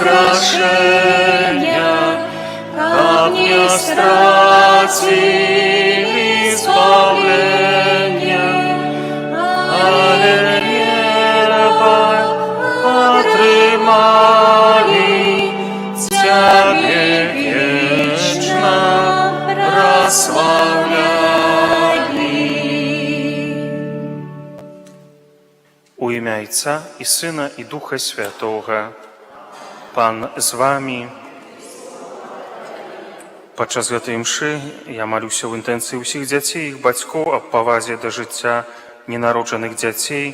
Уваскрашэння, каб не страцілі збаўлення, але неба атрымалі, Цябе вечна праслаўлялі. У імя Айца і Сына, і Духа Святога. Пан з вамі. Падчас гэтай імшы я малюся ў інтэнцыі ўсіх дзяцей і іх бацькоў аб павазе да жыцця ненароджаных дзяцей,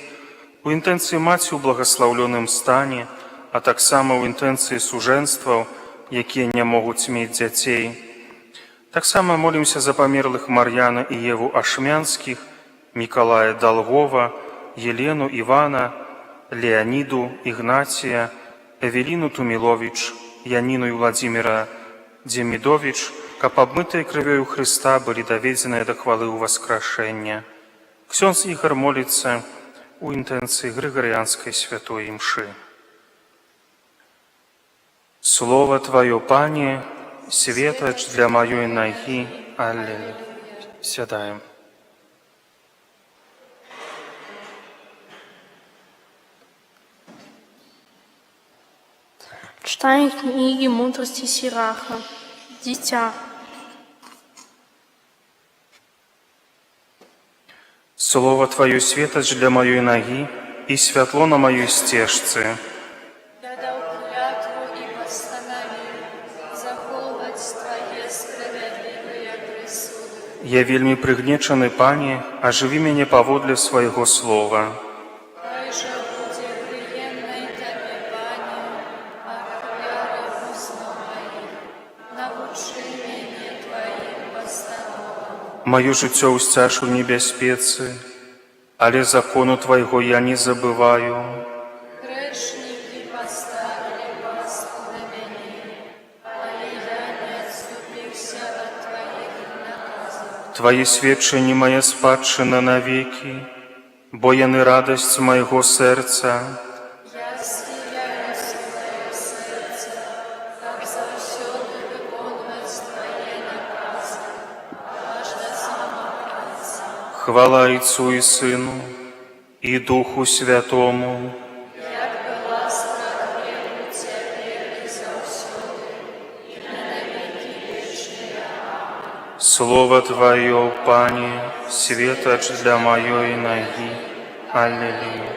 у інтэнцыі маці ў благаслаўлёным стане, а таксама ў інтэнцыі сужэнстваў, якія не могуць мець дзяцей. Таксама молімся за памерлых Мар'яна і Еву Ашмянскіх, Мікалая Далгова, Елену, Івана, Леаніду, Ігнація, Эвеліну Туміловіч, Яніну і Уладзіміра Дземідовіч, каб абмытыя крывёю Хрыста былі даведзеныя да хвалы ўваскрашэння. Ксёндз Ігар моліцца ў інтэнцыі грыгарыянскай святой імшы. Слова Тваё, Пане, светач для маёй нагі. Алілуя. Сядаем. Читание книги «Мудрости Сираха». Дитя. Слова Тваё светач для маёй нагі і святло на маёй сцежцы. Я даў клятву і пастанавіў захоўваць Твае справядлівыя прысуды. Я вельмі прыгнечаны, Пане, ажыві мяне паводле свайго слова. Хай жа будзе прыемнай Табе, Пане, ахвяра вуснаў маіх. Навучы мяне Тваім пастановам. Маё жыццё ўсцяж у небяспецы, але закону Твайго я не забываю. Грэшнікі паставілі пастку на мяне, але я не адступіўся ад Тваіх наказаў. Твае сведчанні мая спадчына навекі, бо яны радасць майго сэрца. Я схіляю сваё сэрца, каб заўсёды выконваць Твае наказы, аж да самага канца. Хвала Айцу і Сыну і Духу Святому. Як была спрадвеку, цяпер і заўсёды, і на навекі вечныя. Слова Тваё, Пане, светач для маёй нагі. Алілуя.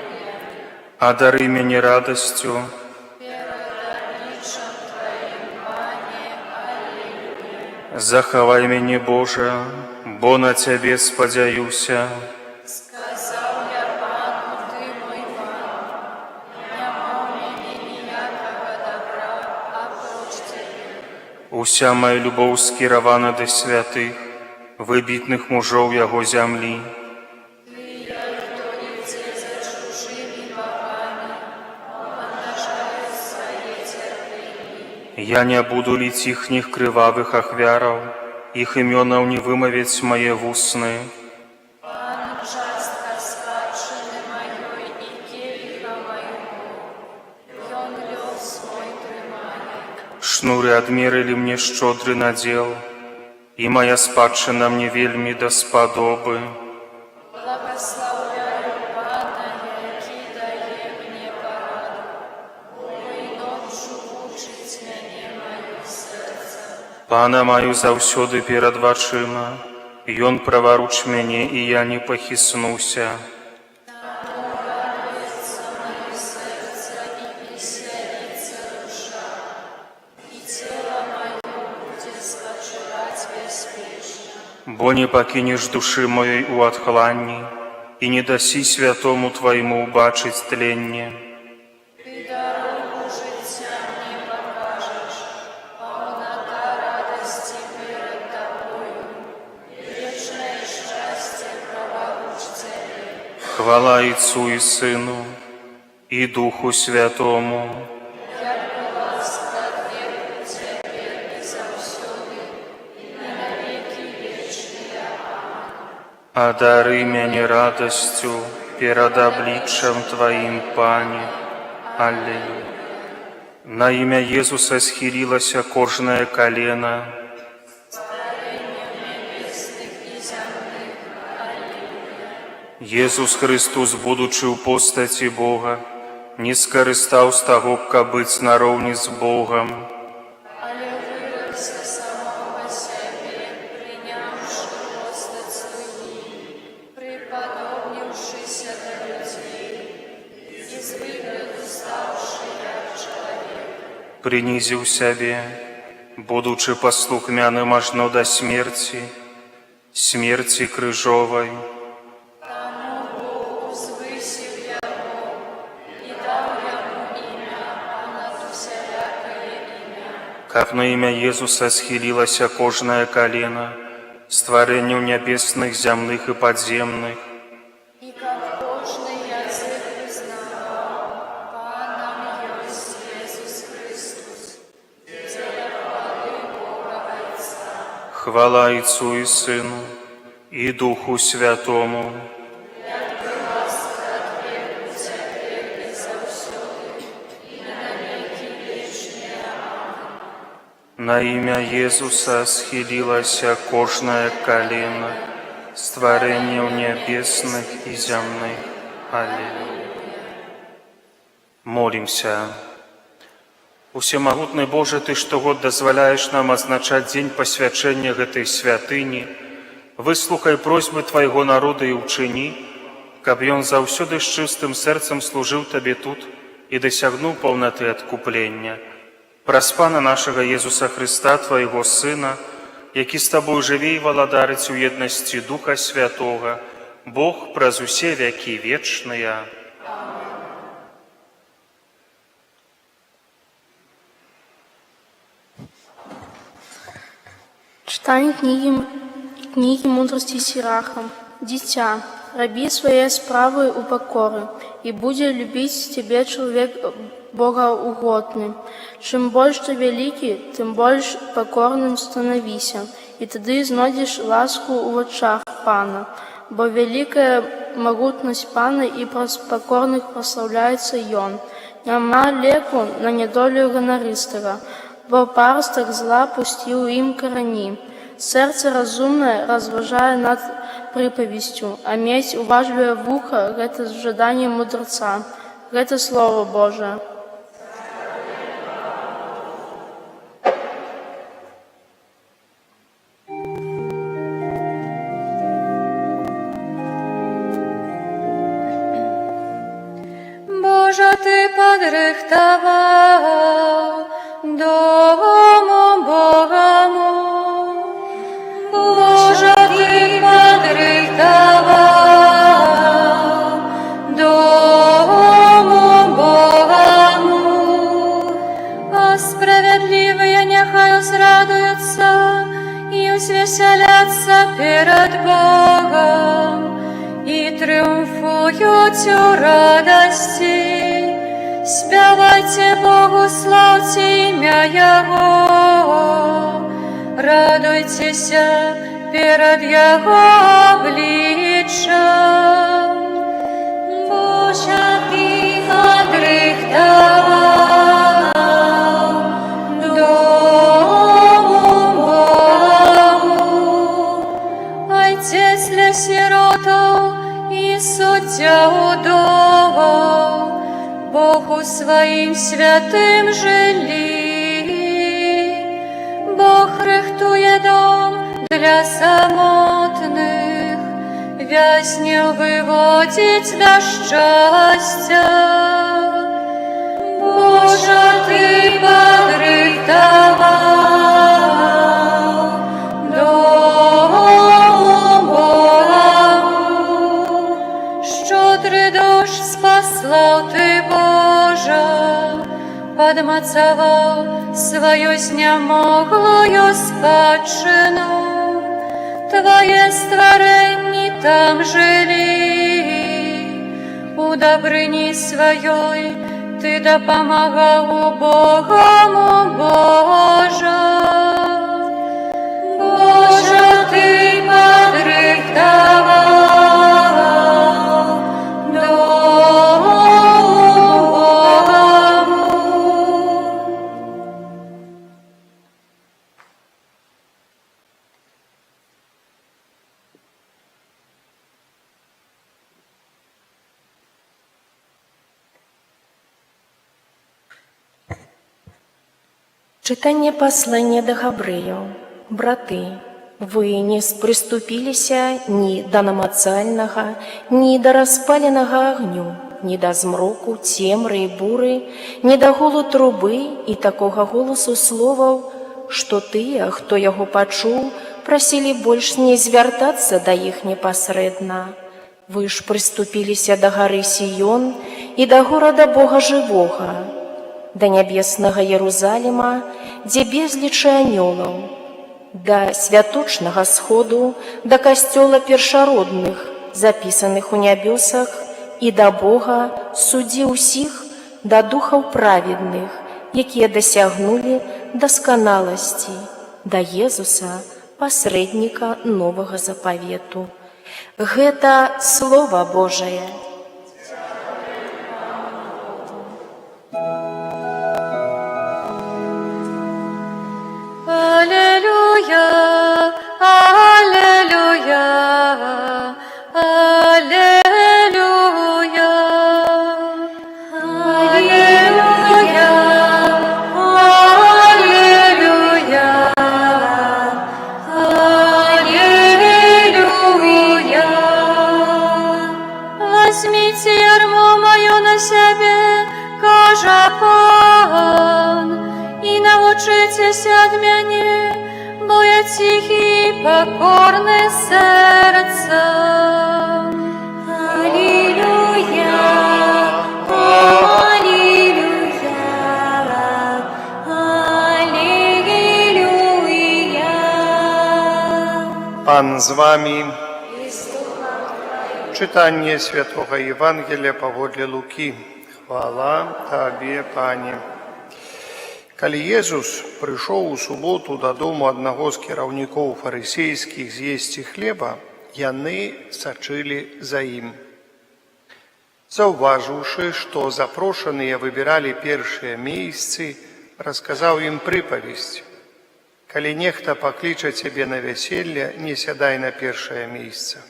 Адары мяне радасцю, Перад абліччам Тваім, Пане, Алілуя. захавай мяне, Божа, бо на Цябе спадзяюся. Сказаў я Пану: Ты мой Пан, няма ў мяне ніякага дабра апроч Цябе. Уся мая любоў скіравана да святых, выбітных мужоў яго зямлі. Тыя, хто ідзе за чужымі багамі, памнажаюць свае цярпенні. Я не буду ліць іхніх крывавых ахвяраў, іх імёнаў не вымавяць мае вусны. Пан — частка спадчыны маёй і келіха майго, Ён лёс мой трымае. Шнуры адмерылі мне шчодры надзел, і мая спадчына мне вельмі даспадобы. Благаслаўляю Пана, які дае мне параду, бо і ноччу вучыць мяне маё сэрца. Пана маю заўсёды перад вачыма, Ён праваруч мяне, і я не пахіснуся. Таму радуецца маё сэрца і весяліцца душа, і цела маё будзе спачываць бяспечна. Бо не пакінеш душы маёй у адхланні, і не дасі святому Твайму ўбачыць тленне. Ты дарогу жыцця мне пакажаш, паўната радасці перад Табою, вечнае шчасце праваруч Цябе. Хвала Айцу і Сыну, і Духу Святому. Як была спрадвеку, цяпер і заўсёды, і на навекі вечныя. Адары мяне радасцю перад абліччам Тваім, Пане. Алілуя. На імя Езуса схілілася кожнае калена. Езус Хрыстус, будучы ў постаці Бога, не скарыстаў з таго, каб быць нароўні з Богам, Але выракся самога сябе, прыняўшы постаць слугі, прыпадобніўшыся да людзей, і з выгляду стаўшы як чалавек. Прынізіў сябе, будучы паслухмяным ажно да смерці, смерці крыжовай. Таму Бог узвысіў Яго і даў Яму імя панад усялякае імя. Каб на імя Езуса схілілася кожнае калена, стварэнняў нябесных, зямных і падземных, І каб кожны язык вызнаваў: Панам ёсць Езус Хрыстус, дзеля хвалы Бога Айца. Хвала Айцу і Сыну і Духу Святому. Як была спрадвеку, цяпер і заўсёды, і на векі вечныя. Амэн. На імя Езуса схілілася кожнае калена, стварэнняў нябесных і зямных. Алілуя. Молімся. Усемагутны Божа, Ты штогод дазваляеш нам адзначаць дзень пасвячэння гэтай святыні. Выслухай просьбы Твайго народа і ўчыні, каб ён заўсёды з чыстым сэрцам служыў Табе тут і дасягнуў паўнаты адкуплення. Праз Пана нашага Езуса Хрыста, Твайго Сына, які з Табою жыве і валадарыць у еднасці Духа Святога, Бог праз усе вякі вечныя. Чытанне кнігі мудрасці Сіраха. Дзіця, рабі свае справы ў пакоры, і будзе любіць цябе чалавек богаўгодны. Чым больш ты вялікі, тым больш пакорным станавіся, і тады знойдзеш ласку ў вачах Пана. Бо вялікая магутнасць Пана, і праз пакорных праслаўляецца Ён. Няма леку на нядолю ганарыстага, бо парастак зла пусціў у ім карані. Сэрца разумнае разважае над прыпавесцю, а мець уважлівае вуха — гэта жаданне мудраца. Гэта Слова Божае. Божа, Ты падрыхтаваў дому Богаму. Божа, Ты падрыхтаваў дому Богаму. А справядлівыя няхай узрадуюцца і ўзвесяляцца перад Богам і трыумфуюць у радасці. Спявайце Богу, слаўце імя Яго, радуйцеся перад Яго абліччам. Божа, Ты падрыхтаваў дому Богу, Айцец для сіротаў і суддзя ўдоваў, Бог у сваім святым жыллі. Бог рыхтуе дом для самотных, вязняў выводзіць да шчасця. Божа, Ты падрыхтаваў дому Богу, шчодры дождж спаслаў Ты, Божа, падмацаваў сваю знямоглую спадчыну. Твае стварэнні там жылі, у дабрыні сваёй Ты дапамагаў убогаму, Божа. Божа, Ты падрыхтаваў дому Богу, Чытанне паслання да Габрэяў. Браты, вы не прыступіліся ні да намацальнага, ні да распаленага агню, ні да змроку, цемры і буры, ні да гулу трубы і такога голасу словаў, што тыя, хто яго пачуў, прасілі больш не звяртацца да іх непасрэдна. Вы ж прыступіліся да гары Сіён і да горада Бога жывога, да нябеснага Ерузалема, дзе безлічы анёлаў, да святочнага сходу, да касцёла першародных, запісаных у нябёсах, і да Бога, суддзі ўсіх, да духаў праведных, якія дасягнулі дасканаласці, да Езуса, пасрэдніка новага запавету. Гэта Слова Божае. Алілуя, алілуя, алілуя. Алілуя, алілуя, алілуя. Вазьміце ярмо маё на сябе, кажа Пан, і навучыцеся ад мяне, бо я ціхі і пакорны сэрцам. Алілуя, алілуя, алілуя. Пан з вамі. Чытанне святога Евангелля паводле Лукі. Хвала Табе, Пане. Калі Езус прыйшоў у суботу дадому аднаго з кіраўнікоў фарысейскіх з'есці хлеба, яны сачылі за ім. Заўважыўшы, што запрошаныя выбіралі першыя месцы, расказаў ім прыпавесць. Калі нехта пакліча цябе на вяселле, не сядай на першае месца.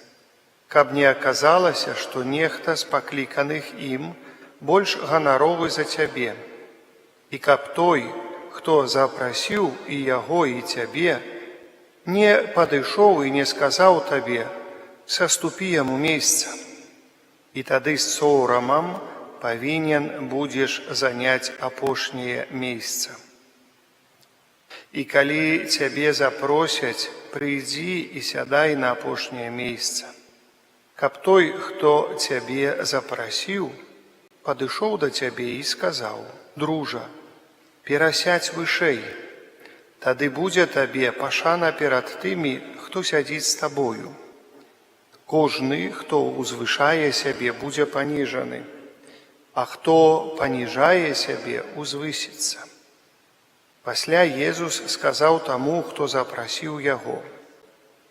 Каб не аказалася, што нехта з пакліканых ім больш ганаровы за цябе. І каб той, хто запрасіў і яго, і цябе, не падышоў і не сказаў табе: «Саступі яму месца». І тады з сорамам павінен будзеш заняць апошняе месца. І калі цябе запросяць, прыйдзі і сядай на апошняе месца. Каб той, хто цябе запрасіў, падышоў да цябе і сказаў: «Дружа, перасядзь вышэй». Тады будзе табе пашана перад тымі, хто сядзіць з табою. Кожны, хто ўзвышае сябе, будзе паніжаны, а хто паніжае сябе, узвысіцца. Пасля Езус сказаў таму, хто запрасіў яго: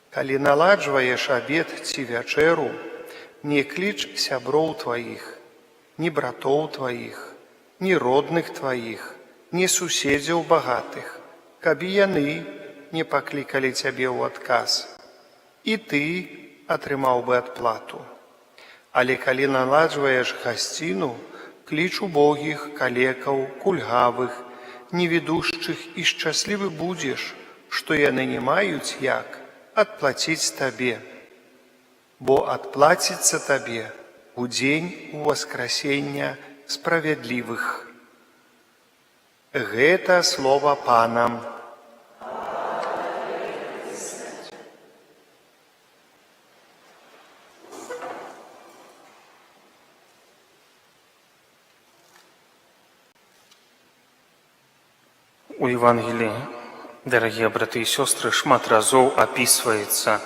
«Калі наладжваеш абед ці вячэру, не кліч сяброў тваіх, ні братоў тваіх, ні родных тваіх, ні суседзяў багатых, каб і яны не паклікалі цябе ў адказ, і ты атрымаў бы адплату. Але калі наладжваеш гасціну, кліч убогіх, калекаў, кульгавых, невідушчых, і шчаслівы будзеш, што яны не маюць як адплаціць табе, бо адплаціцца табе ў дзень уваскрасення справядлівых». Гэта слова Пана. У Евангеліі, дарагія браты і сёстры, шмат разоў апісваецца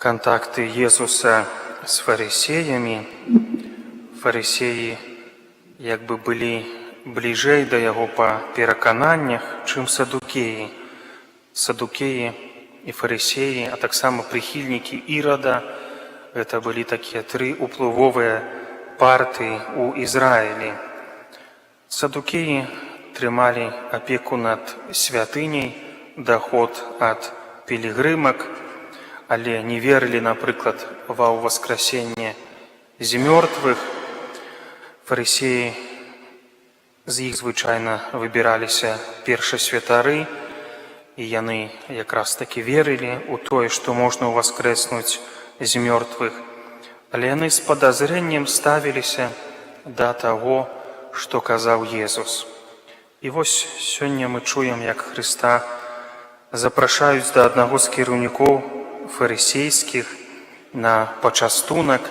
кантакты Езуса з фарысеямі. Фарысеі як бы былі бліжэй да яго па перакананнях, чым садукеі. Садукеі і фарысеі, а таксама прыхільнікі Ірада, гэта былі такія тры уплывовыя партыі ў Ізраілі. Садукеі трымалі апеку над святыняй, даход ад пілігрымак, але не верылі, напрыклад, ва ўваскрасенне з мёртвых. Фарысеі З іх звычайна выбіраліся першасвятары, і яны якраз такі верылі ў тое, што можна ўваскрэснуць з мёртвых. Але яны з падазрэннем ставіліся да таго, што казаў Езус. І вось сёння мы чуем, як Хрыста запрашаюць да аднаго з кіраўнікоў фарысейскіх на пачастунак,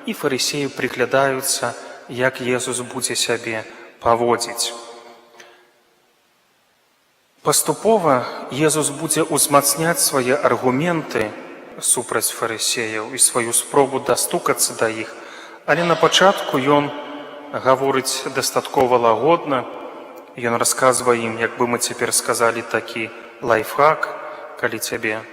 і фарысеі прыглядаюцца, як Езус будзе сябе паводзіць. Паступова Езус будзе ўзмацняць свае аргументы супраць фарысеяў і сваю спробу дастукацца да іх, але на пачатку ён гаворыць дастаткова лагодна, ён расказвае ім, як бы мы цяпер сказалі, такі лайфхак: калі цябе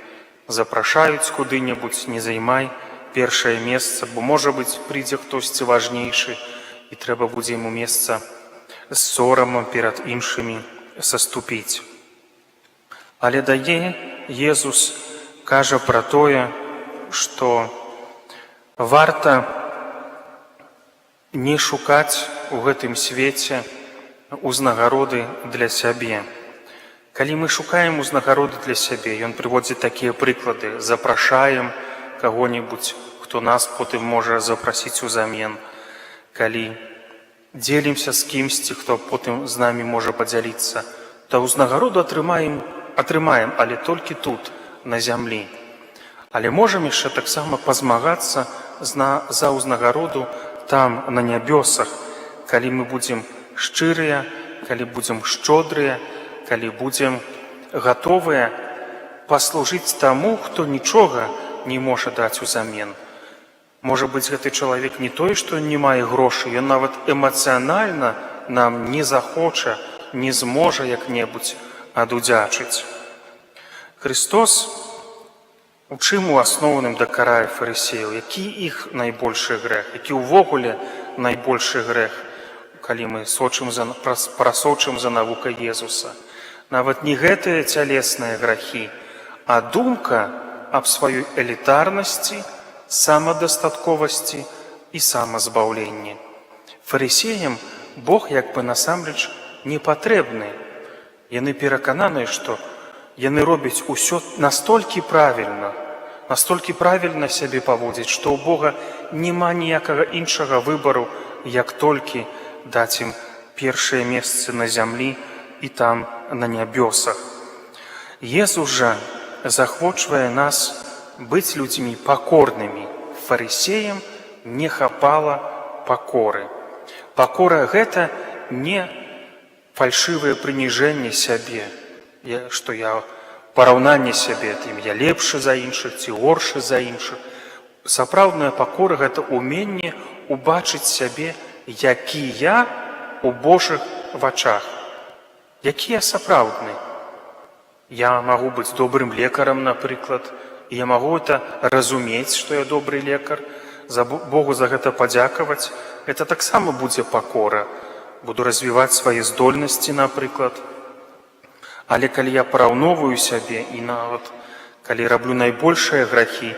запрашаюць куды-небудзь, не займай першае месца, бо, можа быць, прыйдзе хтосьці важнейшы, і трэба будзе яму месца з сорамам перад іншымі саступіць. Але дае Езус кажа пра тое, што варта не шукаць у гэтым свеце узнагароды для сябе. Калі мы шукаем узнагароды для сябе, ён прыводзіць такія прыклады: запрашаем каго-небудзь, хто нас потым можа запрасіць узамен, калі дзелімся з кімсьці, хто потым з намі можа падзяліцца, то ўзнагароду атрымаем, але толькі тут, на зямлі. Але можам яшчэ таксама пазмагацца за ўзнагароду там, на нябёсах, калі мы будзем шчырыя, калі будзем шчодрыя, калі будзем гатовыя паслужыць таму, хто нічога не можа даць узамен. Можа быць, гэты чалавек не той, што не мае грошай, ён нават эмацыянальна нам не захоча, не зможа як-небудзь адудзячыць. Хрыстос у чым у асноўным дакарае фарысеяў, які іх найбольшы грэх, які ўвогуле найбольшы грэх, калі мы прасочым за навукай Езуса? Нават не гэтыя цялесныя грахі, а думка аб сваёй элітарнасці, самадастатковасці і самазбаўленні. Фарысеям Бог як бы насамрэч не патрэбны. Яны перакананыя, што яны робяць усё настолькі правільна, настолькі правільна сябе паводзяць, што ў Бога няма ніякага іншага выбару, як толькі даць ім першае месца на зямлі і там, на нябёсах. Езус жа заахвочвае нас быць людзьмі пакорнымі. Фарысеям не хапала пакоры. Пакора — гэта не фальшывае прыніжэнне сябе, што я параўнанне сябе тым, я лепшы за іншых ці горшы за іншых. Сапраўдная пакора — гэта уменне убачыць сябе, які я у Божых вачах. Які я сапраўдны? Я магу быць добрым лекарам, напрыклад, і я магу это разумець, што я добры лекар, за Богу за гэта падзякаваць. Это таксама будзе пакора. Буду развіваць свае здольнасці, напрыклад. Але калі я параўноўваю сябе і нават калі раблю найбольшыя грахі,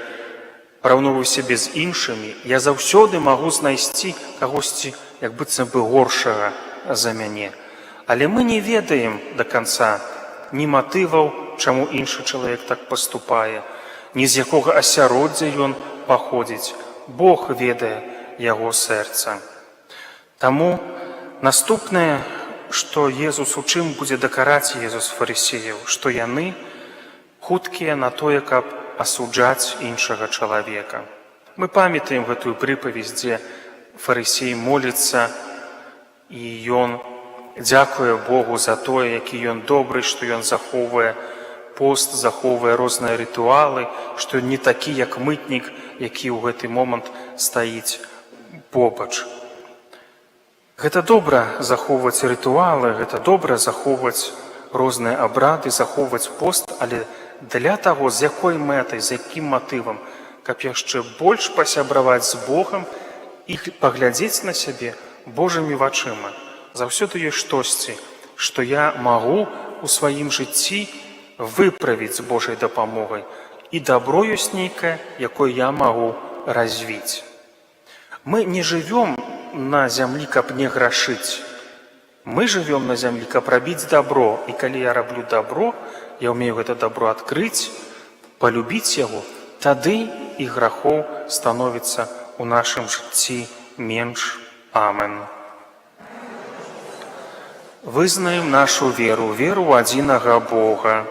параўноўваю сябе з іншымі, я заўсёды магу знайсці кагосьці як быццам бы горшага за мяне. Але мы не ведаем да канца ні матываў, чаму іншы чалавек так паступае, ні з якога асяроддзя ён паходзіць. Бог ведае яго сэрца. Таму наступнае, што Езус, у чым будзе дакараць Езус фарысеяў, што яны хуткія на тое, каб асуджаць іншага чалавека. Мы памятаем гэтую прыпавесць, дзе фарысей моліцца і ён дзякуе Богу за тое, які ён добры, што ён захоўвае пост, захоўвае розныя рытуалы, што ён не такі, як мытнік, які ў гэты момант стаіць побач. Гэта добра захоўваць рытуалы, гэта добра захоўваць розныя абрады, захоўваць пост, але для таго, з якой мэтай, з якім матывам, каб яшчэ больш пасябраваць з Богам і паглядзець на сябе Божымі вачыма. Заўсёды ёсць штосьці, што я магу у сваім жыцці выправіць з Божай дапамогай, і дабро ёсць нейкае, якое я магу развіць. Мы не жывём на зямлі, каб не грашыць. Мы жывём на зямлі, каб рабіць дабро, і калі я раблю дабро, я ўмею гэта дабро адкрыць, палюбіць яго, тады і грахоў становіцца ў нашым жыцці менш. Амен. Вызнаем нашу веру, веру ў адзінага Бога.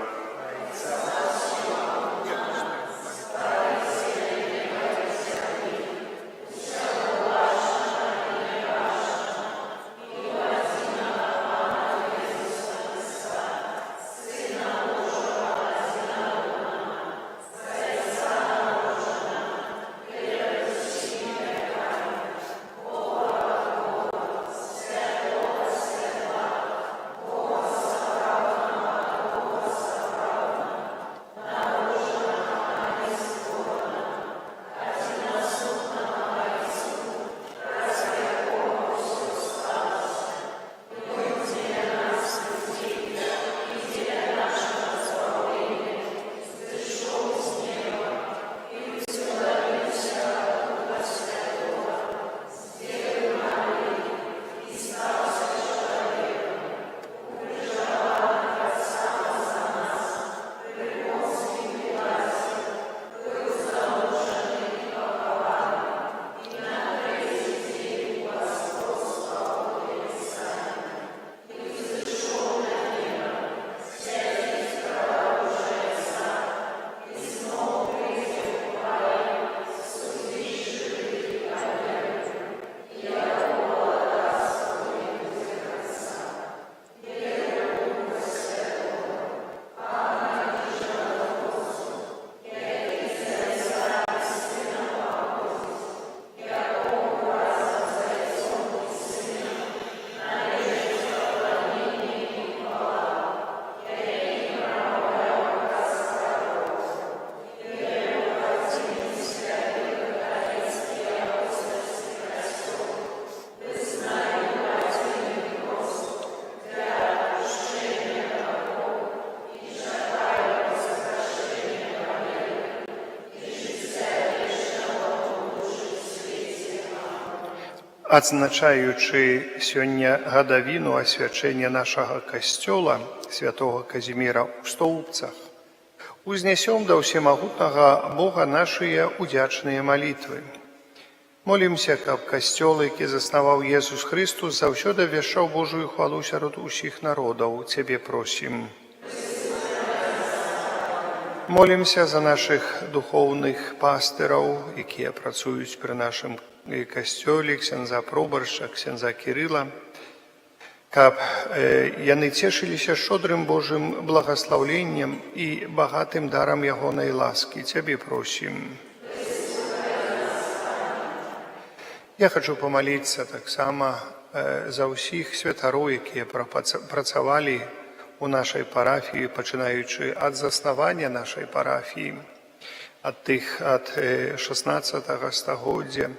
Адзначаючы сёння гадавіну асвячэння нашага касцёла святого Казіміра ў Стоўбцах, узнясём да ўсемагутнага Бога нашыя удзячныя малітвы. Молімся, каб касцёл, які заснаваў Езус Хрыстус, заўсёды абвяшчаў Божую хвалу сярод усіх народаў. Цябе просім. Молімся за нашых духоўных пастыраў, якія працуюць пры нашым касцёле, ксяндза пробаршча, ксяндза Кірыла, каб яны цешыліся шчодрым Божым благаслаўленнем і багатым дарам ягонай ласкі. Цябе просім. Я хачу памаліцца таксама за ўсіх святароў, якія працавалі у нашай парафіі, пачынаючы ад заснавання нашай парафіі, ад 16 стагоддзя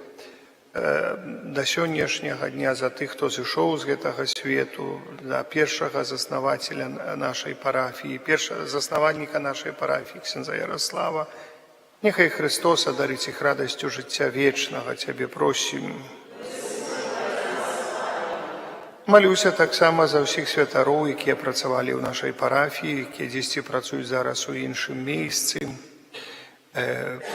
да сённяшняга дня, за тых, хто зышоў з гэтага свету, за першага заснавацеля нашай парафіі, першага заснавальніка нашай парафіі, ксяндза Ярослава. Няхай Хрыстос адарыць іх радасцю жыцця вечнага, Цябе просім. Малюся таксама за ўсіх святароў, якія працавалі ў нашай парафіі, якія дзесьці працуюць зараз у іншым месцы,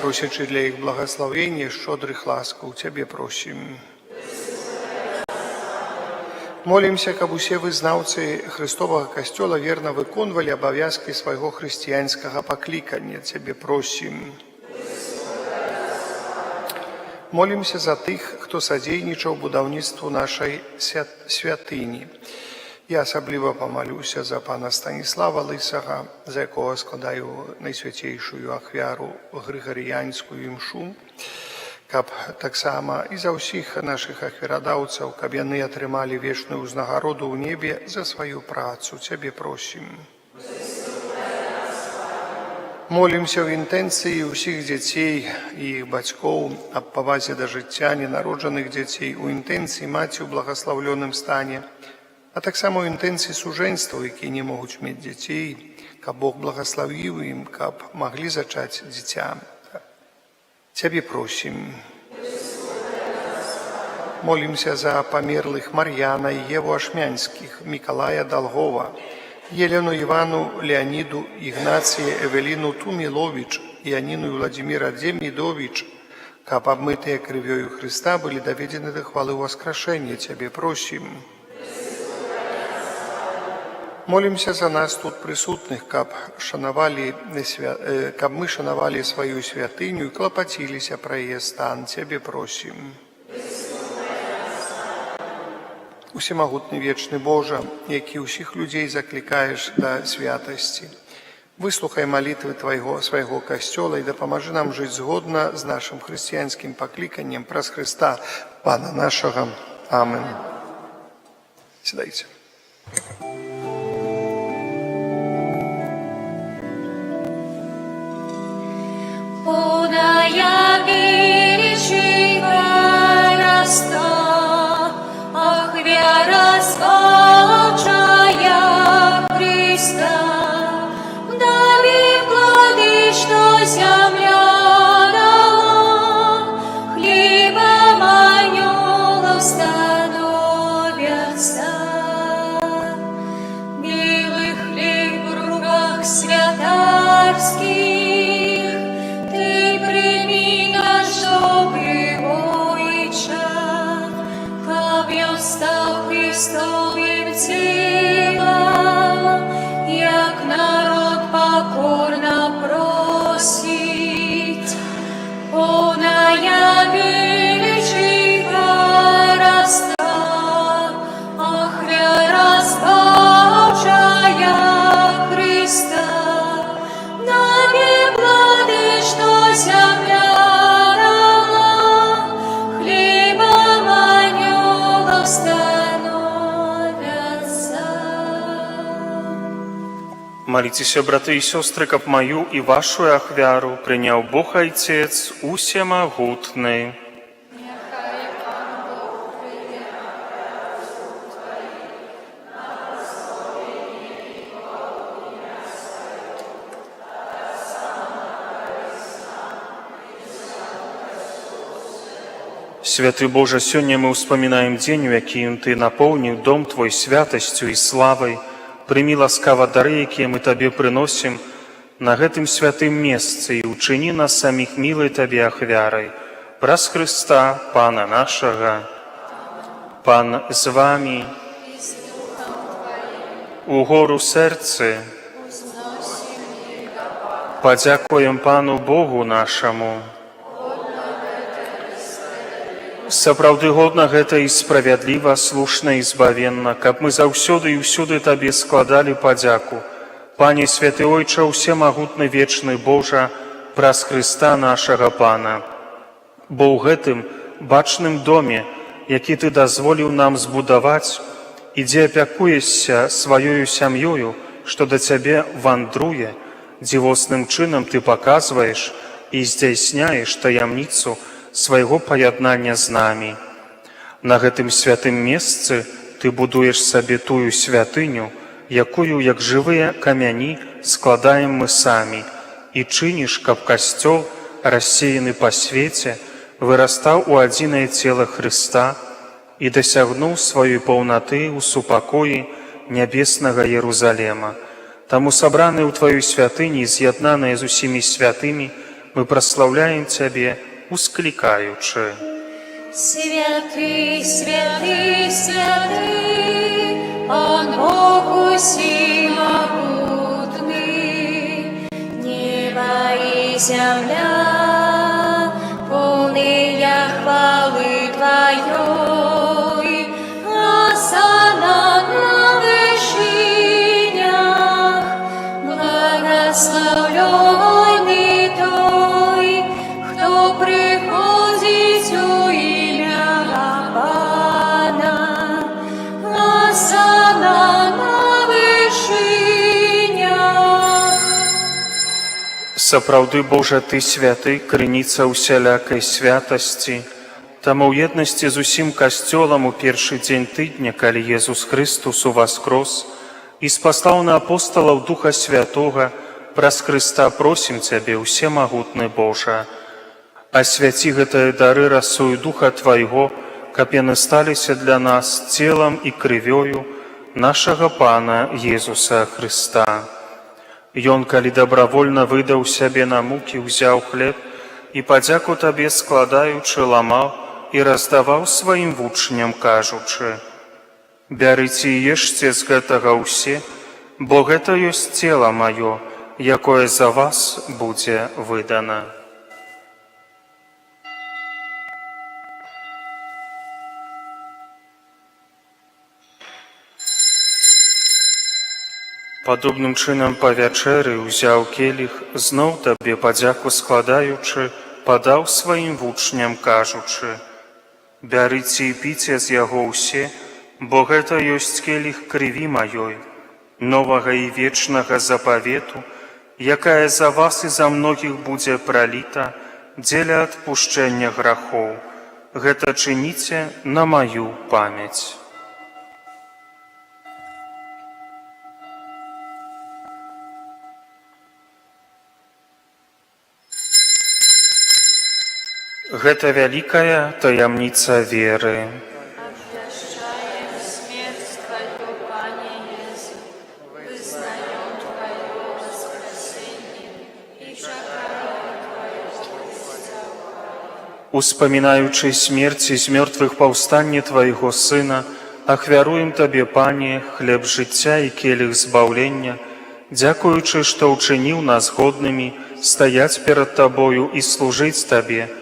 просячы для іх благаславення, шчодрых ласкаў, Цябе просім. Молімся, каб усе вызнаўцы Хрыстовага Касцёла верна выконвалі абавязкі свайго хрысціянскага паклікання, Цябе просім. Молімся за тых, хто садзейнічаў будаўніцтву нашай святыні. Я асабліва памалюся за пана Станіслава Лысага, за якога складаю найсвяцейшую ахвяру грыгарыянскую імшу, каб таксама і за ўсіх нашых ахвярадаўцаў, каб яны атрымалі вечную ўзнагароду ў небе за сваю працу. Цябе просім. Молімся ў інтэнцыі ўсіх дзяцей і іх бацькоў аб павазе да жыцця ненароджаных дзяцей, у інтэнцыі маці ў благаслаўлёным стане, а таксама ў інтэнцыі сужэнстваў, якія не могуць мець дзяцей, каб Бог благаславіў ім, каб маглі зачаць дзіця. Цябе просім. Молімся за памерлых Мар'яна і Еву Ашмянскіх, Мікалая Далгова, Елену Івану, Леаніду, Ігнація, Эвеліну Туміловіч, Яніну і Уладзіміра Дземідовіч, каб абмытыя крывёю Хрыста былі даведзены да хвалы ўваскрашэння. Цябе просім. Молімся за нас тут прысутных, каб мы шанавалі сваю святыню і клапаціліся пра яе стан. Цябе просім. Усемагутны вечны Божа, які ўсіх людзей заклікаеш да святасці, выслухай малітвы Твайго свайго Касцёла і дапамажы нам жыць згодна з нашым хрысціянскім пакліканнем праз Хрыста, Пана нашага. Амен. Сядайце. Поўная велічы вараства, ахвяра збаўчая Хрыста, далі плады, што зямля дала, хлебам анёлаў становяцца. Белы хлеб у руках святарскіх, Ты прымі наш добры Ойча, каб ён стаў Хрыстовым целам, як народ пакорна просіць. Поўная велічы вараства, ахвяра збаўчая Хрыста, дабе плады, што зямля дала, хлебам анёлаў становяцца. Маліцеся, браты і сёстры, каб маю і вашу ахвяру прыняў Бог Айцец усемагутны. Няхай Пан Бог прыме ахвяру з рук тваіх на праслаўленне і хвалу імя Свайго, а таксама на карысць нам і ўсяму Касцёлу Свайго. Святы Божа, сёння мы ўспамінаем дзень, у якім Ты напоўніў дом Твой святасцю і славай. Прымі ласкава дары, якія мы Табе прыносім на гэтым святым месцы, і ўчыні нас саміх мілай Табе ахвярай. Праз Хрыста, Пана нашага. Пан з вамі. І з духам тваім. Угору сэрцы. Узносім іх да Пана. Падзякуем Пану Богу нашаму. Годна гэта і справядліва. Сапраўды годна гэта і справядліва, слушна і збавенна, каб мы заўсёды і ўсюды Табе складалі падзяку. Пане святы Ойча, усемагутны вечны Божа, праз Хрыста нашага Пана. Бо ў гэтым бачным доме, які Ты дазволіў нам збудаваць, і дзе апякуешся сваёю сям'ёю, што да Цябе вандруе, дзівосным чынам Ты паказваеш і здзяйсняеш таямніцу свайго паяднання з намі. На гэтым святым месцы Ты будуеш сабе тую святыню, якую, як жывыя камяні, складаем мы самі, і чыніш, каб Касцёл, рассеяны па свеце, вырастаў у адзінае цела Хрыста і дасягнуў сваёй паўнаты ў супакоі нябеснага Ерузалема. Таму, сабраныя ў Тваёй святыні, з'яднаныя з усімі святымі, мы праслаўляем Цябе, усклікаючы. Святы, святы, святы, Пан Бог усемагутны, неба і зямля, поўныя хвалы Тваёй, Асанна на вышынях, благаслаўлёны той, хто прыходзіць у імя Пана. Асанна на вышынях. Сапраўды, Божа, Ты святы, крыніца ўсялякай святасці. Таму ў еднасці з усім Касцёлам у першы дзень тыдня, калі Езус Хрыстус уваскрос і спаслаў на апосталаў Духа Святога, праз Хрыста просім Цябе, усемагутны Божа. Асвяці гэтыя дары расою Духа Твайго, каб каб яны сталіся для нас целам і крывёю нашага Пана Езуса Хрыста. Ён, калі добравольна выдаў сябе на мукі, узяў хлеб і, падзяку Табе складаючы, ламаў і раздаваў сваім вучням, кажучы: «Бярыце і ешце з гэтага ўсе, бо гэта ёсць цела маё, якое за вас будзе выдана». Падобным чынам па вячэры ўзяў келіх, зноў Табе падзяку складаючы, падаў сваім вучням, кажучы: «Бярыце і піце з яго ўсе, бо гэта ёсць келіх крыві маёй, новага і вечнага запавету, якая за вас і за многіх будзе праліта дзеля адпушчэння грахоў. Гэта чыніце на маю памяць». Гэта вялікая таямніца веры. Обвящаем смерть Твою, Пане Иисус, вызнаем Твое воскресение и чекаем Твоего пришествия. Успамінаючы смерць і з мёртвых паўстанне Твайго Сына, ахвяруем Табе, Пане, хлеб жыцця і келіх збаўлення, дзякуючы, што ўчыніў нас годнымі стаяць перад Табою і служыць Табе.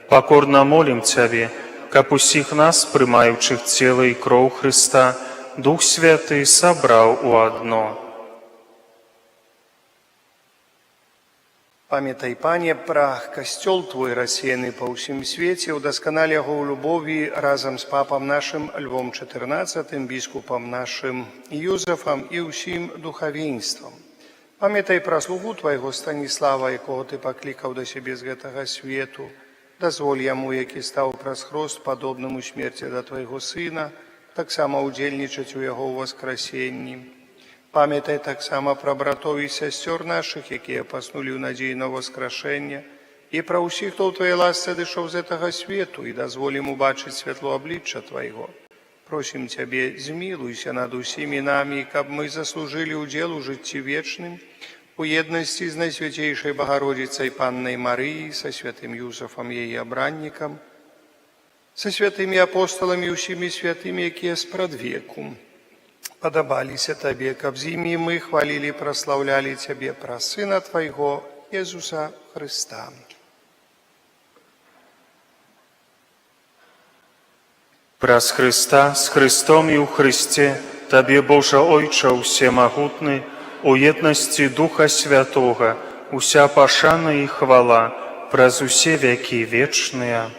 Пакорна молім Цябе, каб усіх нас, прымаючых цела і кроў Хрыста, Дух Святы сабраў у адно. Памятай, Пане, пра касцёл Твой, рассеяны па ўсім свеце, удасканаль яго ў любові разам з папам нашым Львом XIV, біскупам нашым Юзафам і ўсім духавенствам. Памятай пра слугу Твайго Станіслава, якога Ты паклікаў да сябе з гэтага свету. Дазволь яму, які стаў праз хрост падобным у смерці да Твайго Сына, таксама ўдзельнічаць у яго ўваскрасенні. Памятай таксама пра братоў і сясцёр нашых, якія паснулі ў надзеі на ўваскрашэнне, і пра ўсіх, хто ў Тваёй ласцы адышоў з гэтага свету, і дазволь ім убачыць святло аблічча Твайго. Просім Цябе, змілуйся над усімі намі, каб мы заслужылі ўдзел у жыцці вечным, у еднасці з Найсвяцейшай Багародзіцай Паннай Марыяй, са святым Юзафам, яе абраннікам, са святымі апосталамі і ўсімі святымі, якія спрадвеку падабаліся Табе, каб з імі мы хвалілі і праслаўлялі Цябе праз Сына Твайго, Езуса Хрыста. Праз Хрыста, з Хрыстом і ў Хрысце, Табе, Божа Ойча ўсемагутны, у еднасці Духа Святога, уся пашана і хвала праз усе вякі вечныя.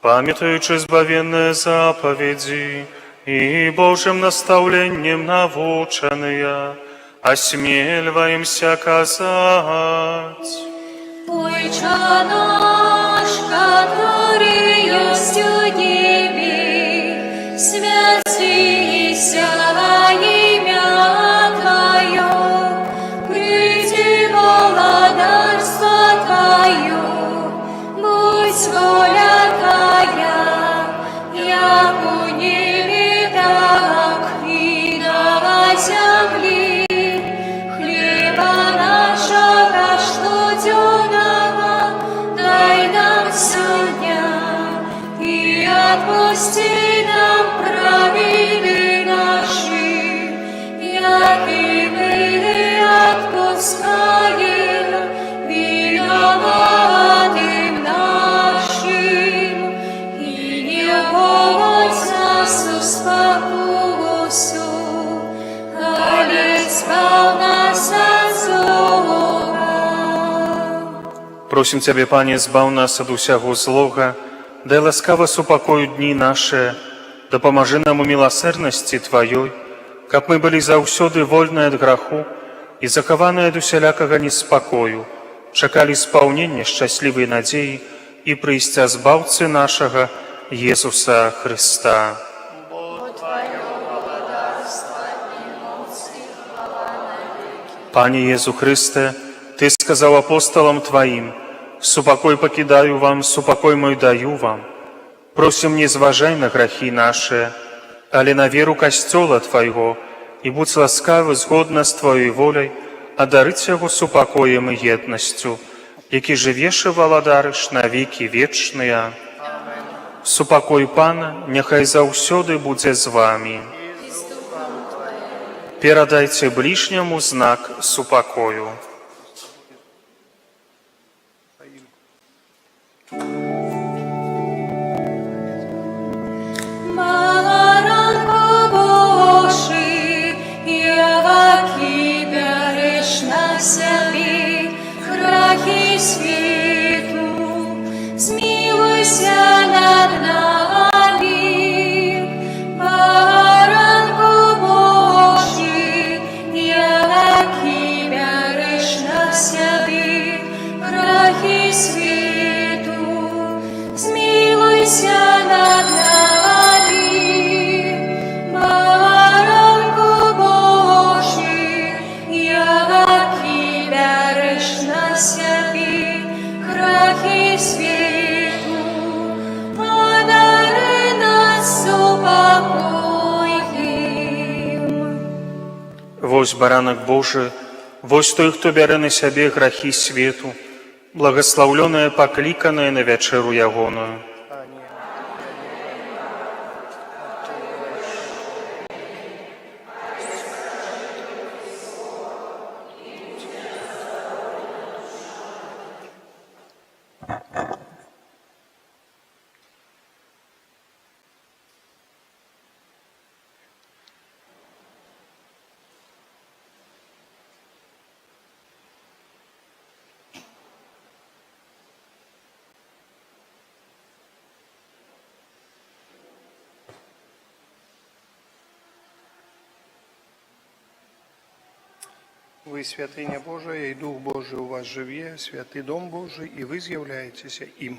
Памятаючы збавенныя запаведзі і Божым настаўленнем навучаныя, асмельваемся казаць. Ойча наш, каторы ёсць у небе, свяціся імя Тваё, прыйдзі валадарства Тваё, будзь воля Твая, як у небе, так і на зямлі. Хлеба нашага штодзённага дай нам сёння, і адпусці нам правіны нашы, як і мы адпускаем вінаватым нашым. І не ўводзь нас у спакусу, але збаў нас ад злога. Просім Цябе, Пане, збаў нас ад усяго злога, дай ласкава супакою дні нашы, дапамажы нам у міласэрнасці Тваёй, каб мы былі заўсёды вольныя ад граху і захаваныя ад усялякага неспакою, чакалі спаўнення шчаслівай надзеі і прыйсця Збаўцы нашага Езуса Хрыста. Бо Тваё валадарства і моц і хвала навекі. Пане Езу Хрысце, Ты сказаў апосталам Тваім: «Супакой пакідаю вам, супакой мой даю вам». Просім, не зважай на грахі нашы, але на веру Касцёла Твайго, і будзь ласкавы згодна з Тваёй воляй адарыць яго супакоем і еднасцю, які жывеш і валадарыш на векі вечныя. Супакой Пана няхай заўсёды будзе з вамі. Перадайце бліжняму знак супакою. Баранку Божы, які бярэш на сябе грахі свету, змілуйся над намі. Баранку Божы, які бярэш на сябе грахі свету, змілуйся над намі. Баранку Божы, які бярэш на сябе грахі свету, адары нас супакоем. Вось Баранак Божы, вось той, хто бярэ на сябе грахі свету, благаслаўлёныя пакліканыя на вячэру Ягоную. Пане, Вы святыня Божая, і Дух Божы ў вас жыве, святы Дом Божы, і вы з'яўляецеся ім.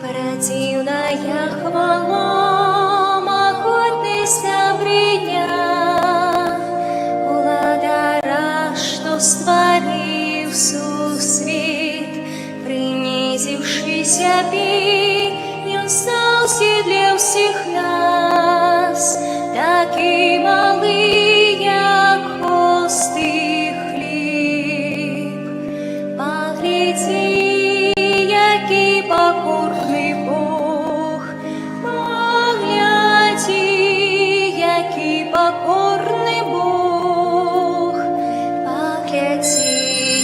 Прадзіўная хвала, магутны сябрыня, Уладара, што стварыў сусвет, прынізіўшы сябе, Ён стаўся для ўсіх нас, такі малы, як просты хлеб. Паглядзі, які пакорны Бог, паглядзі, які пакорны Бог, паглядзі,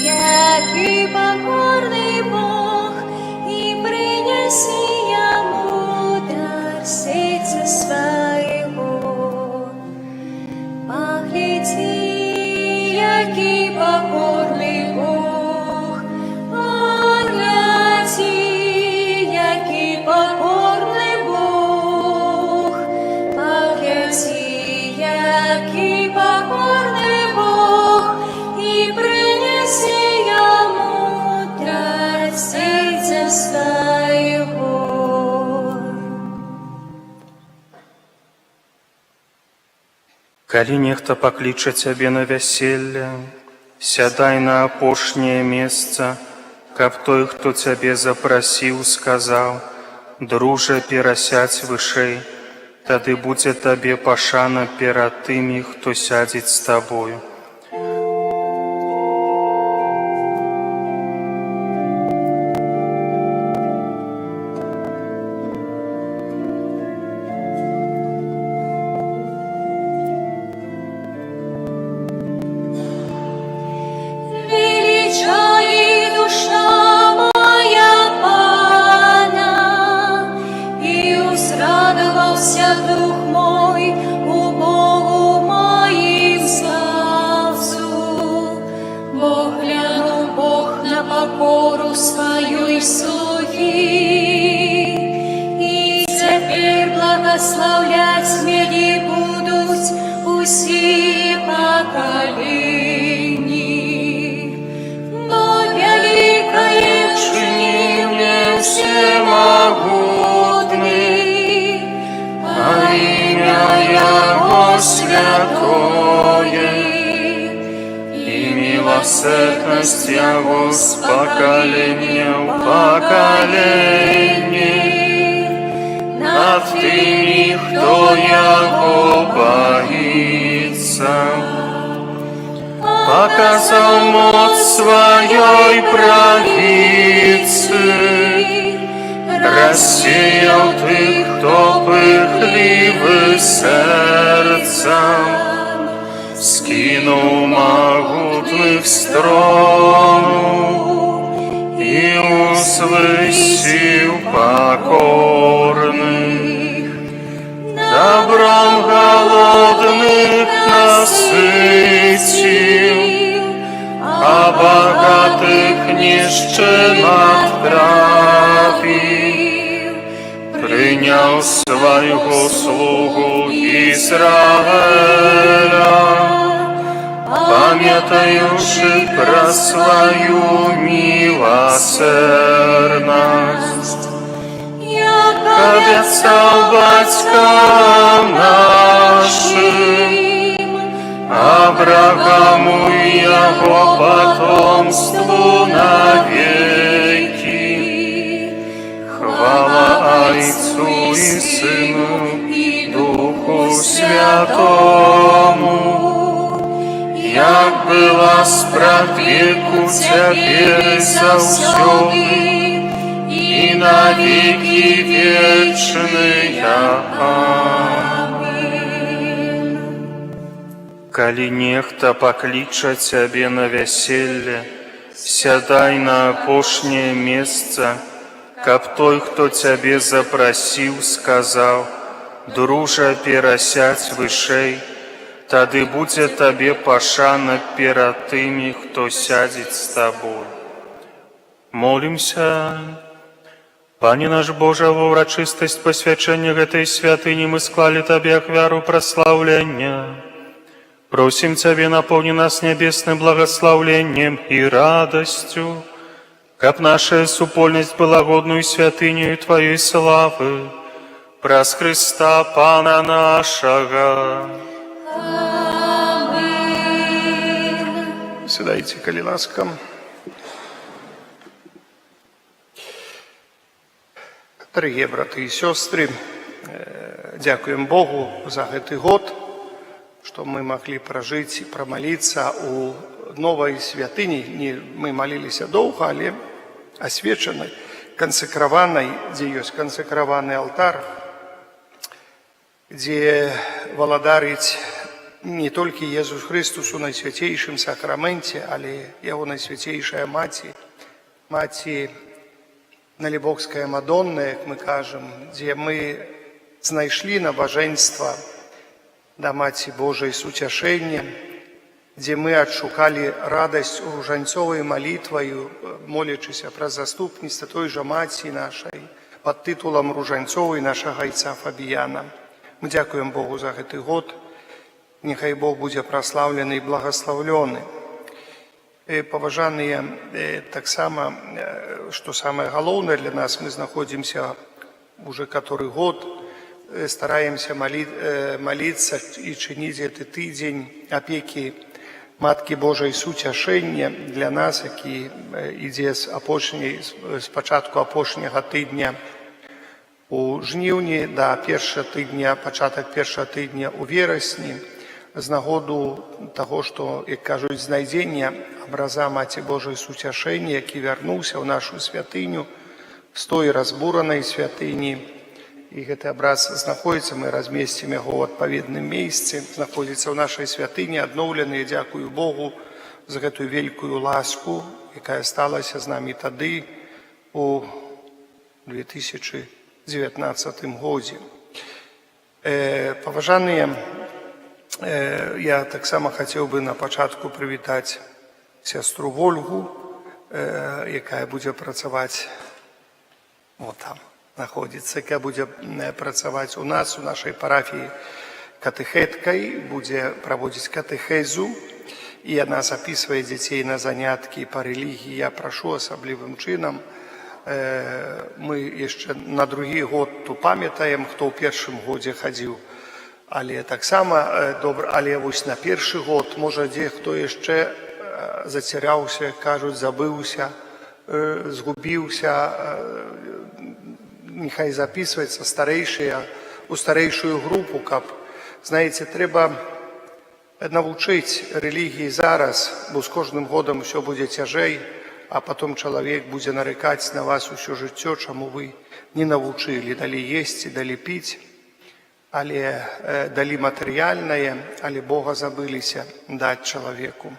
які пакорны Бог, і прынясі яму дар сэрца свайго. Паглядзі, які пакорны Бог, паглядзі, які пакорны Бог, паглядзі, які пакорны Бог, і прынясі яму дар сэрца свайго. Калі нехта пакліча цябе на вяселле, сядай на апошняе месца, каб той, хто цябе запрасіў, сказаў: «Дружа, перасядзь вышэй», тады будзе табе пашана перад тымі, хто сядзець з табою. Велічае душа мая Пана, і ўзрадаваўся дух мой у Богу маім Збаўцы. Усе пакаленні, бо вялікае Чыніў мне Усемагутны, а імя Яго святое, і міласэрнасць Яго з пакалення ў пакаленне над тымі, хто Яго баіцца. Паказаў моц сваёй правіцы, рассеяў тых, хто пыхлівы сэрцам, скінуў магутных з трону і ўзвысіў пакорных. Дабром галодных насыціў, а багатых ні з чым адправіў. Прыняў свайго слугу Ізраэля, памятаючы пра сваю міласэрнасць, Як абяцаў бацькам нашым, Абрагаму і яго патомству навекі. Хвала Айцу і Сыну і Духу Святому, як была спрадвеку, цяпер і заўсёды, і на векі вечныя. Амэн. Калі нехта пакліча цябе на вяселле, сядай на апошняе месца, каб той, хто цябе запрасіў, сказаў: «Дружа, перасядзь вышэй», тады будзе табе пашана перад тымі, хто сядзець з табой. Молімся. Пане наш Божа, ва ўрачыстасць пасвячэння гэтай святыні мы склалі Табе ахвяру праслаўлення. Просім Цябе, напоўні нас нябесным благаслаўленнем і радасцю, каб наша супольнасць была годнаю святыняю Тваёй славы, праз Хрыста Пана нашага. Амэн. Сядайце, калі ласка. Дарагія браты і сёстры, дзякуем Богу за гэты год, што мы маглі пражыць і прамаліцца ў новай святыні. Не, мы маліліся доўга, але асвечанай, кансэкраванай, дзе ёсць кансэкраваны алтар, дзе валадарыць не толькі Езус Хрыстус у Найсвяцейшым Сакраменце, але яго Найсвяцейшая Маці, Маці Налібокская Мадонна, як мы кажам, дзе мы знайшлі набажэнства да Маці Божай Суцяшэння, дзе мы адшукалі радасць у ружанцовай малітваю, молячыся праз заступніцтва той жа Маці нашай пад тытулам ружанцовай нашага айца Фабіяна. Мы дзякуем Богу за гэты год. Няхай Бог будзе праслаўлены і благаслаўлёны. Паважаныя, таксама, што самае галоўнае для нас, мы знаходзімся уже который год, стараемся маліцца і чыніць гэты тыдзень апекі Маткі Божай Суцяшэння для нас, які ідзе з пачатку апошняга тыдня у жніўні да першага тыдня, пачатак першага тыдня ў верасні, з нагоду таго, што, як кажуць, знайдзення абраза Маці Божай Суцяшэння, які вярнуўся ў нашу святыню з той разбуранай святыні. І гэты абраз знаходзіцца, мы размесцім яго ў адпаведным месцы, знаходзіцца ў нашай святыні, адноўлены, дзякую Богу за гэтую вялікую ласку, якая сталася з намі тады у 2019 годзе. Паважаныя, я таксама хацеў бы на пачатку прывітаць сястру Вольгу, якая будзе працаваць, вот там знаходзіцца, якая будзе працаваць у нас, у нашай парафіі. катэхеткай, будзе праводзіць катэхезу, і яна запісвае дзяцей на заняткі па рэлігіі. Я прашу асаблівым чынам, мы яшчэ на другі год то памятаем, хто ў першым годзе хадзіў, але таксама добра, але вось на першы год, можа, дзе хто яшчэ зацяряўся, кажуць, забыўся, згубіўся, нехай записывается старэйшыя у старэйшую групу, каб, знаеце, трэба навучыць рэлігіі зараз, бо з кожным годам усё будзе цяжэй, а потом чалавек будзе нарыкаць на вас усё жыццё, чаму вы не навучылі, далі есці, далі піць, але далі матэрыяльнае, але Бога забыліся даць чалавеку.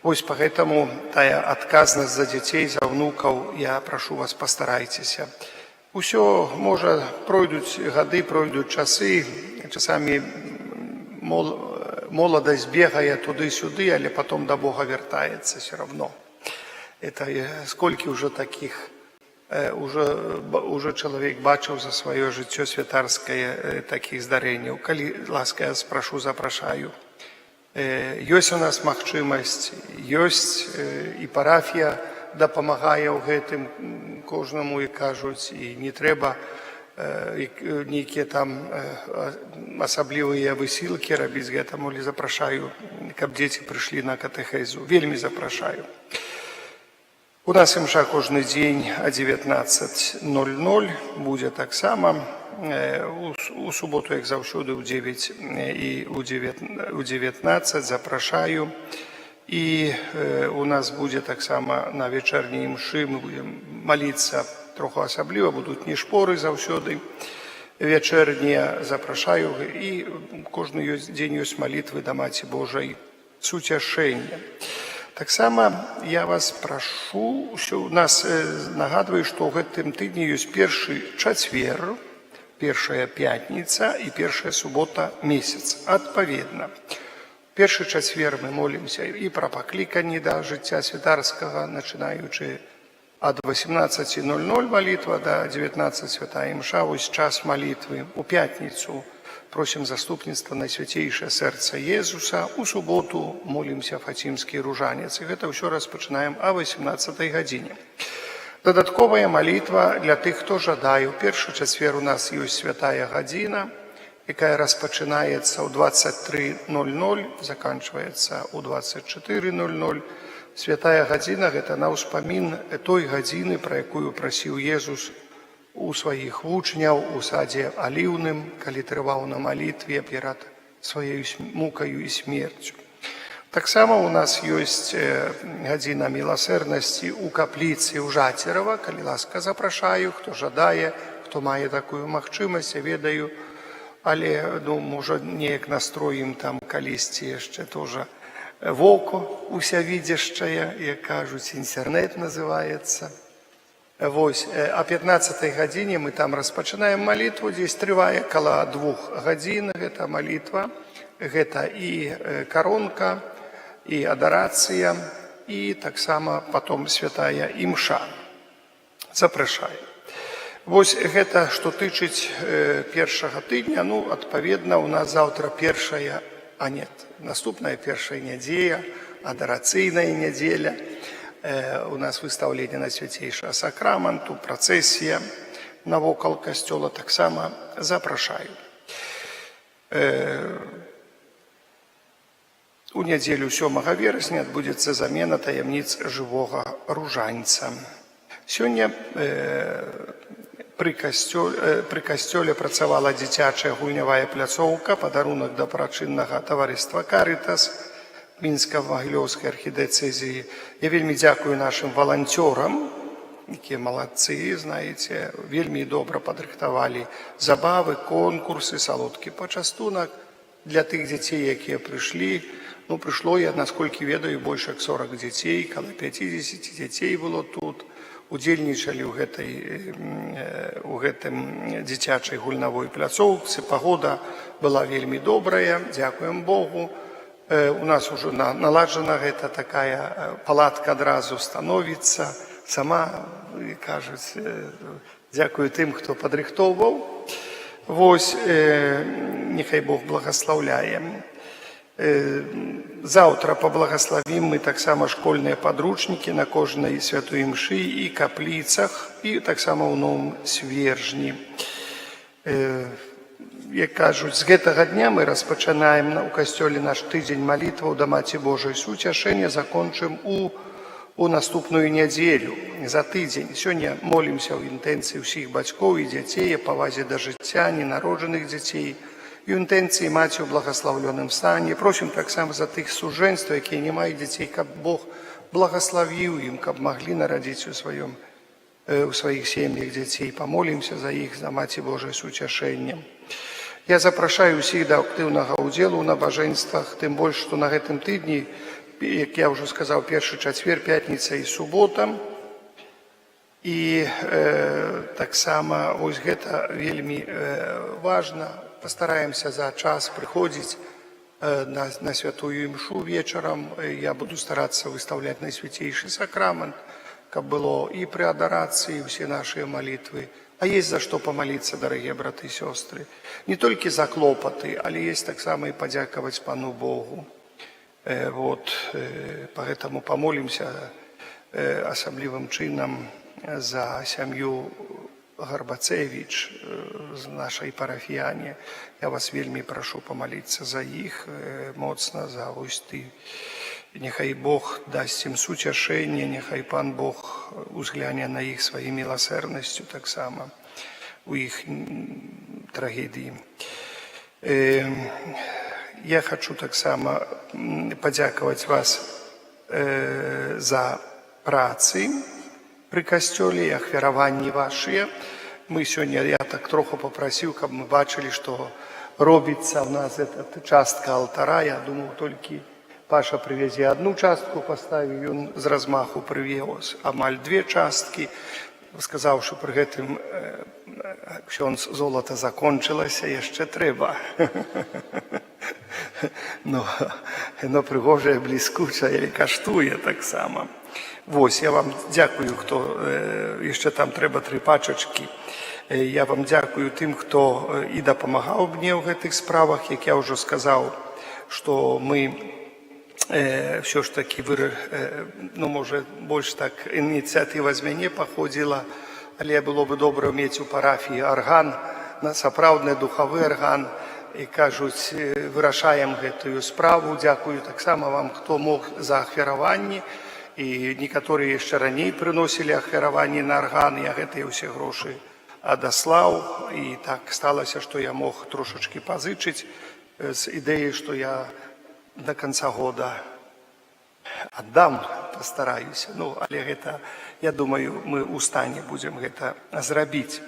Вось поэтому тая адказнасць за дзяцей, за ўнукаў, я прашу вас, пастарайцеся. Усё, можа, пройдуць гады, пройдуць часы, часамі моладасць бегае туды-сюды, але потом да Бога вяртаецца все равно. Это сколькі ўжо такіх уже чалавек бачыў за сваё жыццё святарскае такіх здарэнняў. Калі ласка, я спрашу, запрашаю. Ёсць у нас магчымасць, ёсць і парафія дапамагае ў гэтым кожнаму, і кажуць, і не трэба нейкія там асаблівыя высілкі рабіць гэтаму, але запрашаю, каб дзеці прыйшлі на катэхезу. Вельмі запрашаю. У нас імша кожны дзень а 19:00 будзе таксама. У суботу, як заўсёды, ў 9 і у 19 запрашаю. І у нас будзе таксама на вечарняй імшы, мы будзем маліцца троху асабліва, будуць нешпоры заўсёды. Вячэрнія запрашаю, і кожны дзень ёсць малітвы да Маці Божай Суцяшэння. Таксама я вас прашу, усё у нас нагадваю, што ў гэтым тыдні ёсць першы чацвер, першая пятніца і першая субота месяца. Адпаведна, першы чацвер мы молімся і пра пакліканні да жыцця святарскага, начинаючы ад 18:00 малітва, да 19 святая імша, вось час малітвы. У пятніцу просім заступніцтва Найсвяцейшае Сэрца Езуса, у суботу молімся Фацімскі ружанец. І гэта ўсё распачынаем а 18 гадзіне. Дадатковая малітва для тых, хто жадае. У першы чацвер у нас ёсць святая гадзіна, якая распачынаецца ў 23:00, заканчваецца ў 24:00. Святая гадзіна — гэта на ўспамін той гадзіны, пра якую прасіў Езус у сваіх вучняў у садзе Аліўным, калі трываў на малітве перад сваёй мукаю і смерцю. Таксама у нас ёсць гадзіна міласэрнасці ў капліцы ў Жацерава, калі ласка, запрашаю, хто жадае, хто мае такую магчымасць, я ведаю, але, ну, можа, неяк настроім там калісьці яшчэ тоже воко усявідзяшчае, як кажуць, інтэрнэт называецца. Вось, а 15 гадзіне мы там распачынаем малітву, дзесь трывае кала 2 гадзін гэта малітва, гэта і каронка, і адарацыя, і таксама потом святая імша. Запрашаю. Вось гэта што тычыць першага тыдня, ну, адпаведна, у нас заўтра першая, а нет, наступная першая нядзея, адарацыйная нядзеля. У нас выстаўленне Найсвяцейшага Сакраманту, працэсія навокал касцёла, таксама запрашаю. У нядзелю 7 верасня адбудзецца замена таямніц жывога ружанца. Сёння пры касцёле працавала дзіцячая гульнявая пляцоўка, падарунак дабрачыннага таварыства «Карытас» Мінска-Магілёўскай архідыяцэзіі. Я вельмі дзякую нашым валанцёрам, якія маладцы, знаеце, вельмі добра падрыхтавалі забавы, конкурсы, салодкі пачастунак для тых дзяцей, якія прыйшлі. Ну, прыйшло, я насколькі ведаю, больш як 40 дзяцей, каля 50 дзяцей было тут, удзельнічалі ў гэтым дзіцячай гульнавой пляцоўцы. Пагода была вельмі добрая, дзякуем Богу. У нас уже наладжана гэта такая палатка адразу становіцца сама, і кажуць, дзякую тым, хто падрыхтоўваў. Вось, няхай Бог благаслаўляе. Заўтра паблагаславім мы таксама школьныя падручнікі на кожнай святой імшы і капліцах, і таксама ў Новым Свержні. Як кажуць, з гэтага дня мы распачынаем у касцёле наш тыдзень малітваў да Маці Божай Суцяшэння, закончым у наступную нядзелю, за тыдзень. Сёння молімся ў інтэнцыі ўсіх бацькоў і дзяцей, павазе да жыцця ненароджаных дзяцей, і ў інтэнцыі маці ў благаслаўлёным стане. Просім таксама за тых сужэнстваў, якія не маюць дзяцей, каб Бог благаславіў ім, каб маглі нарадзіць у сваіх сем'ях дзяцей. Памолімся за іх, за Маці Божай Суцяшэння. Я запрашаю ўсіх да актыўнага ўдзелу ў набажэнствах, тым больш, што на гэтым тыдні, як я ўжо сказаў, першы чацвер, пятніца і субота. І таксама вось гэта вельмі важна. Пастараемся за час прыходзіць на святую імшу вечарам. Я буду старацца выстаўляць Найсвяцейшы Сакрамент, каб было і пры адарацыі ўсе нашыя малітвы. А есть за што памаліцца, дарагія браты і сёстры. Не толькі за клопаты, але есть таксама і падзякаваць Пану Богу. Вот, поэтому памолімся асаблівым чынам за сям'ю Гарбацевіч з нашай парафіяне. Я вас вельмі прашу памаліцца за іх моцна, за вось ты. Няхай Бог дасць ім суцяшэнне, няхай Пан Бог узгляне на іх сваёй міласэрнасцю таксама у іх трагедыі. Я хачу таксама падзякаваць вас за працы пры касцёле і ахвяраванні вашыя. Мы сёння, я так троху папрасіў, каб мы бачылі, што робіцца ў нас эта частка алтара. Я думаў, толькі Паша прывязе одну частку, паставіў, ён з размаху прывёз амаль две часткі, сказаўшы пры гэтым: «Ксёндз, золата закончылася, яшчэ трэба». Ну, яно прыгожае, бліскучае і каштуе таксама. Вось, я вам дзякую, хто яшчэ там трэба тры пачачкі. Я вам дзякую тым, хто і дапамагаў мне ў гэтых справах, як я ўжо сказаў, што мы ўсё ж такі ну, можа, больш так ініцыятыва з мяне паходзіла, але было бы добра мець у парафіі арган, на сапраўдны духавы арган, і кажуць, вырашаем гэтую справу. Дзякую таксама вам, хто мог, за ахвяраванні, і некаторыя яшчэ раней прыносілі ахвяраванні на арган, я гэтыя ўсе грошы адаслаў, і так сталася, што я мог трошачкі пазычыць з ідэяй, што я до конца года аддам, пастараюся. Ну, але гэта, я думаю, мы ў стане будзем гэта зрабіць.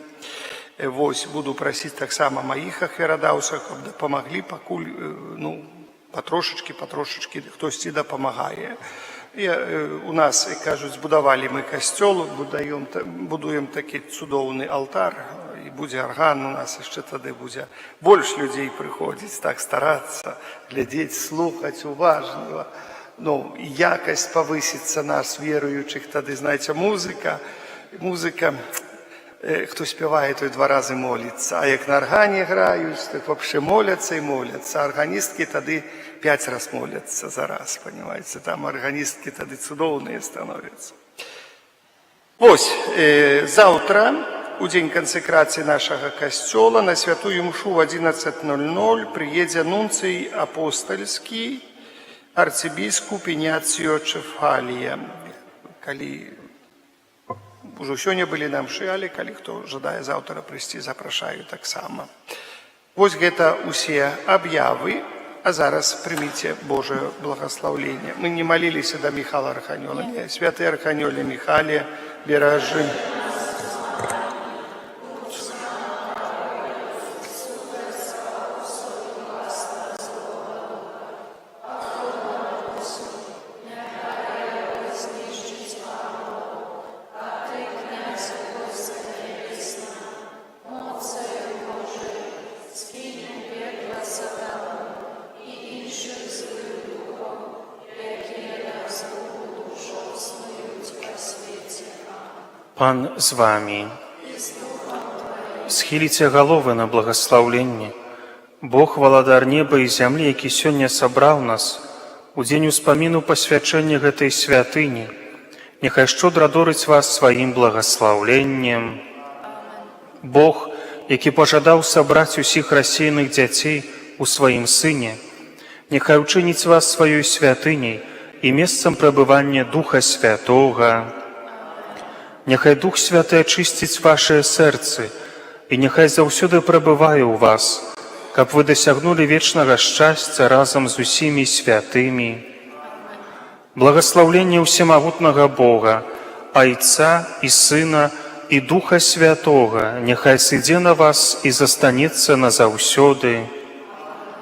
Вось, буду прасіць таксама маіх ахвярадаўцаў, каб дапамаглі, пакуль ну, патрошачкі, патрошачкі хтосьці дапамагае. У нас, як кажуць, збудавалі мы касцёл, будуем такі цудоўны алтар, і будзе арган у нас, яшчэ тады будзе больш людзей прыходзіць, так старацца, глядзець, слухаць уважліва. Ну, і якасць павысіцца нас, веруючых, тады, знаеце, музыка, хто спявае, той два разы моліцца, а як на аргане граюць, так вообще моляцца і моляцца. Арганісткі тады пяць раз моляцца за раз, понимаете, там арганісткі тады цудоўныя становяцца. Вось, заўтра, у дзень кансекрацыі нашага касцёла, на святую імшу в 11:00 прыедзе нунцый апостальскі арцыбіскуп Іняцыо Чэфалія. Калі ўжо сёння былі на мшы, але калі хто жадае заўтра прыйсці, запрашаю таксама. Вось гэта ўсе аб'явы, а зараз прыміце Божае благаслаўленне. Мы не маліліся да Міхала Арханёла. Не. Святы Арханёле Міхале, беражы. Ты, князю войска нябеснага, моцаю Божаю, скінь у пекла сатану і іншых злых духаў, якія на згубу душаў снуюць па свеце. Пан з вамі. І з духам Тваім. З Схіліце галовы на благаслаўленне. Бог, валадар неба і зямлі, які сёння сабраў нас у дзень успаміну пасвячэння гэтай святыні, няхай шчодра дорыць вас сваім благаслаўленнем. Бог, які пажадаў сабраць усіх рассеяных дзяцей у сваім Сыне, няхай учыніць вас сваёй святыняй і месцам прабывання Духа Святога. Няхай Дух Святы ачысціць вашыя сэрцы і няхай заўсёды прабывае ў вас, каб вы дасягнулі вечнага шчасця разам з усімі святымі. Благаслаўленне ўсемагутнага Бога, Айца і Сына і Духа Святога, няхай сыдзе на вас і застанецца назаўсёды.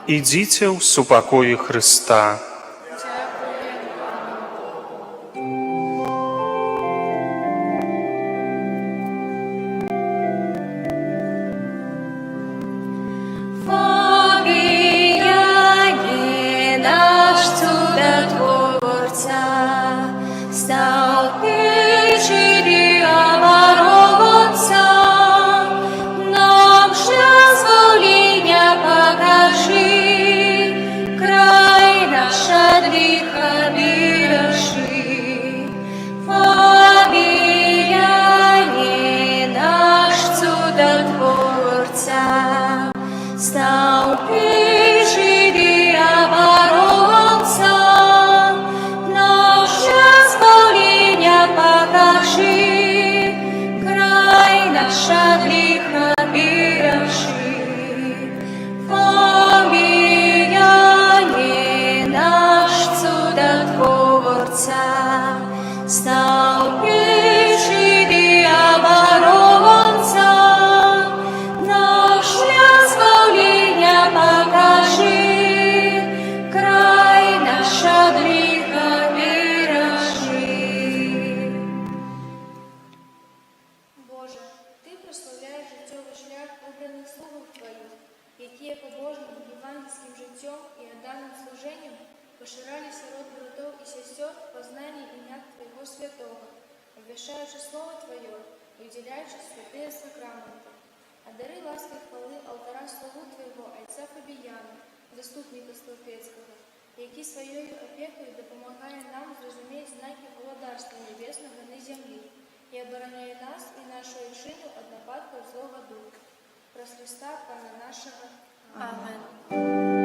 Ідзіце ў супакоі Хрыста. Фабіяне, наш цудатворца, стаў печы абаронца, нам шлях збаўлення пакажы, край наш ад ліха беражы. Фабіяне, наш цудатворца, стаў печы абаронца, наш шлях збаўлення пакажы, край наш ад ліха беражы. Фабіяне, наш цудатворца, стаў печы абаронца, наш шлях збаўлення пакажы, край наш ад ліха беражы. Божа, Ты праслаўляеш жыццёвы шлях выбраных слугаў Тваіх, якія пабожным евангельскім жыццём і адданым служэннем пашыралі сярод братоў і сясцёр пазнанне імя Твайго святога, абвяшчаючы Слова Тваё і ўдзяляючы святыя сакраменты. Адары ласкай хвалы алтара слугу Твайго, айца Фабіяна, заступніка Столпецкага, які сваёю апекаю дапамагае нам зразумець знакі валадарства нябеснага на зямлі і абараняе нас і нашу айчыну ад нападкаў злога духу. Праз Хрыста, Пана нашага. Амен.